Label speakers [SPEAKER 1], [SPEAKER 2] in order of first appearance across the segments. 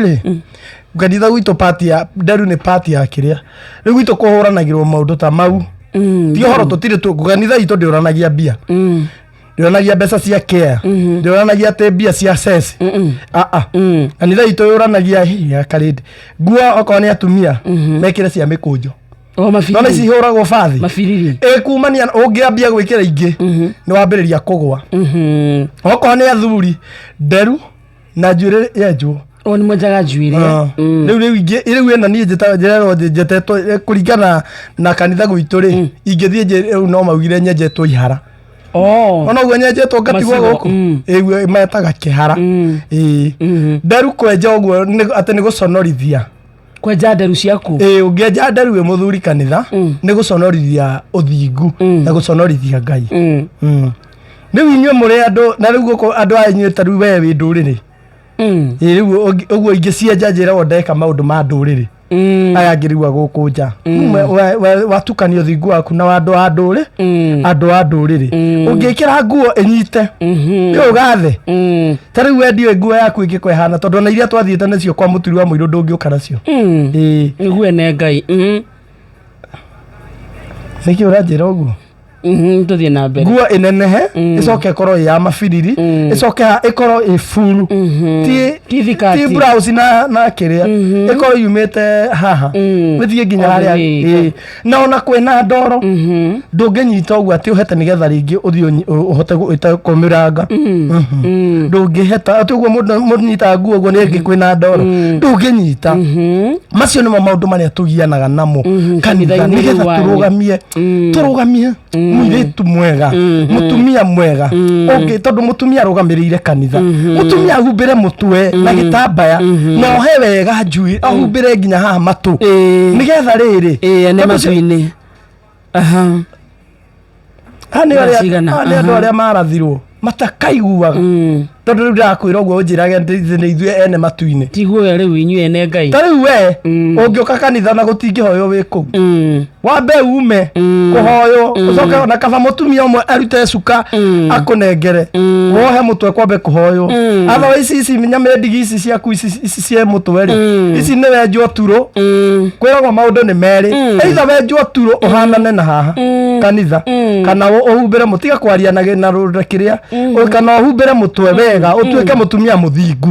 [SPEAKER 1] Rĩ kanitha gwitũ part ya nderu nĩ part ya kĩrĩa rĩu gwitũ kũhũranagĩrwo maũndũ ta mau. Ti ũhoro tũtirĩ kanitha itũ ndĩũranagia mbia, ndĩũranagia mbeca cia care, ndĩũranagia atĩ mbia cia ceci. Aa, kanitha itũ yũranagia ya karĩndĩ nguo, okorwo nĩ atumia mekĩre cia mĩkũnjo.
[SPEAKER 2] O
[SPEAKER 1] Nona ici
[SPEAKER 2] mabiriri.
[SPEAKER 1] ihũragwo bathi.
[SPEAKER 2] Mabiriri.
[SPEAKER 1] Ĩkumania ũngĩambia gwĩkĩra ingĩ nĩ wambĩrĩria kũgwa. Okorwo nĩ athuri, nderu na njuĩrĩ yenjwo.
[SPEAKER 2] O nĩ mwenjaga njuĩrĩ.
[SPEAKER 1] Ah. Rĩu ingĩ rĩu ĩno niĩ njĩrerwo njetetwo kũringana na kanitha gwitũ rĩ, ingĩthiĩ rĩu no maugire nyenjetwo ihara.
[SPEAKER 2] Oh.
[SPEAKER 1] Ona ũguo nyenjetwo ngatigwo
[SPEAKER 2] Macigo,
[SPEAKER 1] gũkũ ĩguo metaga kĩhara. Ĩĩ, nderu kwenja ũguo atĩ nĩ gũconorithia.
[SPEAKER 2] Kwenja nderu ciaku.
[SPEAKER 1] Ĩĩ, ũngĩenja nderu wĩ mũthuri kanitha nĩ gũconorithia ũthingu na gũconorithia Ngai. Rĩu inyuĩ mũrĩ andũ na rĩu gũkũ andũ aya inyuĩ ta rĩu we wĩ ndũrĩrĩ. Ĩĩ, rĩu ũguo ingĩcienja njĩragwo ndeka maũndũ ma ndũrĩrĩ. Aya angĩ rĩu a gũkũ nja. Watukania ũthingu waku na wa andũ a ndũrĩ, andũ a ndũrĩrĩ. Ũngĩkĩra nguo ĩnyite nĩ ũgathe. Ta rĩu we ndiũĩ nguo yaku ĩngĩkorwo ĩhana, tondũ ona iria twathiĩte nacio kwa mũturi wa mũirũ ndũngĩũka nacio. Ĩĩ.
[SPEAKER 2] Nĩguo ene Ngai.
[SPEAKER 1] Nĩkĩ ũranjĩra ũguo?
[SPEAKER 2] Tũthiĩ na mbere.
[SPEAKER 1] Nguo ĩnenehe, ĩcoke ĩkorwo ĩ ya mabiriri, ĩcoke ĩkorwo ĩ full, ti
[SPEAKER 2] Ti thikati.
[SPEAKER 1] Ti blouse na kĩrĩa ĩkorwo yumĩte haha ĩthiĩ nginya
[SPEAKER 2] All the
[SPEAKER 1] harĩa.
[SPEAKER 2] way.
[SPEAKER 1] Ĩĩ. Na ona kwĩna ndoro ndũngĩnyita ũguo atĩ ũhete nĩgetha rĩngĩ ũthiĩ ũhote kũmĩranga. Ndũngĩheta atĩ ũguo mũndũ mũnyitaga nguo ũguo nĩ ĩngĩ kwĩna ndoro ndũngĩnyita. Macio nĩmo maũndũ marĩa tũgianaga namo kanitha
[SPEAKER 2] Kanitha-inĩ
[SPEAKER 1] nĩgetha
[SPEAKER 2] rĩu wanyu.
[SPEAKER 1] Tũrũgamie mũirĩtu mwega, mũtumia mwega ũngĩ, tondũ mũtumia arũgamĩrĩire kanitha. Mũtumia ahumbĩre mũtwe na gĩtambaya na ohe wega njuĩ, ahumbĩre nginya haha matũ nĩgetha rĩrĩ
[SPEAKER 2] Ĩĩ, ene
[SPEAKER 1] tondũ
[SPEAKER 2] matu-inĩ. Aha.
[SPEAKER 1] Haha nĩ
[SPEAKER 2] Cigana,
[SPEAKER 1] nĩ andũ
[SPEAKER 2] aha.
[SPEAKER 1] arĩa marathirwo matakaiguaga, tondũ rĩu ndĩrakwĩra ũguo ũnjĩrage nĩ ithuĩ ene matu-inĩ.
[SPEAKER 2] Tiguo rĩu inyuĩ ene Ngai.
[SPEAKER 1] Ta rĩu we ũngĩũka kanitha na gũtingĩhoywo wĩ kũu, wambe ume kũhoywo ũcoke, ona kaba mũtumia ũmwe arute cuka akũnengere wohe mũtwe kwambe kũhoywo. Otherwise ici nyamĩndigi ici ciaku ici cie mũtwe rĩ, ici nĩ wenjwo turũ. Kwĩragwo maũndũ nĩ merĩ, either wenjwo turũ ũhanane na haha kanitha kana ũhumbĩre mũtiga kwaria na rũra kĩrĩa kana ũhumbĩre mũtwe wega ũtuĩke mũtumia mũthingu.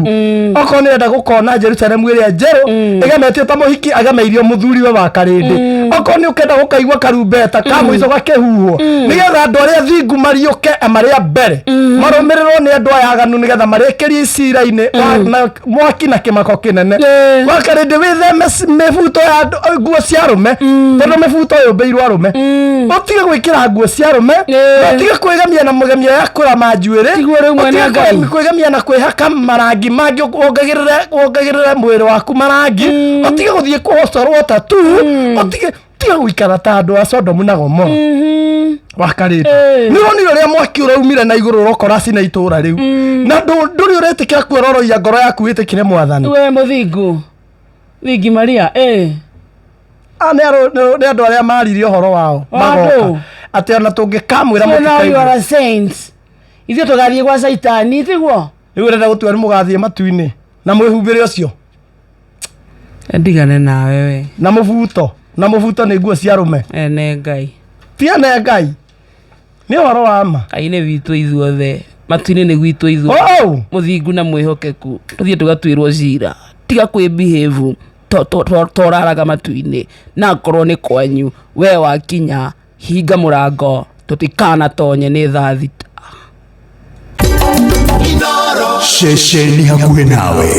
[SPEAKER 1] Okorwo nĩ ũrenda gũkona Jerusalemu ĩrĩa njerũ ĩgemetio ta mũhiki agemeirio mũthuriwe wa karĩndĩ, okorwo nĩ ũkenda gũkaigua karumbeta ka mũico gakĩhuhwo nĩgetha andũ arĩa thingu mariũke marĩa mbere marũmĩrĩrwo nĩ andũ aya aganu nĩgetha marĩkĩrie cira-inĩ na mwaki na kĩmako kĩnene. Wakarĩndĩ wĩtheme mĩbuto ya nguo cia arũme, tondũ mĩbuto yũmbĩirwo arũme. Ũtige gwĩkĩra nguo cia arũme na ũtige kwĩgemia na mũgemio ya kũrama njuĩrĩ.
[SPEAKER 2] Tiguo rĩu mwene
[SPEAKER 1] Ũtige
[SPEAKER 2] Ngai.
[SPEAKER 1] kwĩgemia na kwĩhaka marangi mangĩ wongagĩrĩre mwĩrĩ waku marangi. Ũtige gũthiĩ kũhocorwo tatu, ũtige tiga gũikara ta andũ a Sodomu na Gomora. Wakarĩte nĩ wonire ũrĩa mwaki ũraumire na igũrũ ũrokora cina itũra rĩu na ndũrĩ ũretĩkĩra kuororoia ngoro yaku wĩtĩkĩre Mwathani.
[SPEAKER 2] We mũthingu thingi Maria ĩ.
[SPEAKER 1] Aya nĩ andũ arĩa maririe ũhoro wao
[SPEAKER 2] Wa
[SPEAKER 1] magoka
[SPEAKER 2] andũ.
[SPEAKER 1] atĩ ona tũngĩkamwĩra
[SPEAKER 2] So now you
[SPEAKER 1] mũtikaigua.
[SPEAKER 2] are a saint, ithuĩ tũgathiĩ gwa Caitani, tiguo?
[SPEAKER 1] Rĩu ũrenda gũtua nĩ mũgathiĩ matu-inĩ na mwĩhumbĩre ũcio?
[SPEAKER 2] Ndigane nawe we.
[SPEAKER 1] Na mũbuto nĩ nguo cia arũme.
[SPEAKER 2] Ene Ngai.
[SPEAKER 1] Ti ene Ngai, nĩ ũhoro wa ma.
[SPEAKER 2] Ngai nĩ witũ ithuothe, matu-inĩ nĩ gwitũ ithuothe.
[SPEAKER 1] Oh!
[SPEAKER 2] Mũthingu na mwĩhokeku tũthiĩ tũgatuĩrwo cira. Tiga kwĩ behave toraraga matu-inĩ na akorwo nĩ kwanyu. We wakinya hinga mũrango tũtikanatonye nĩ thaa 6.
[SPEAKER 3] Ceceni hakuhĩ nawe.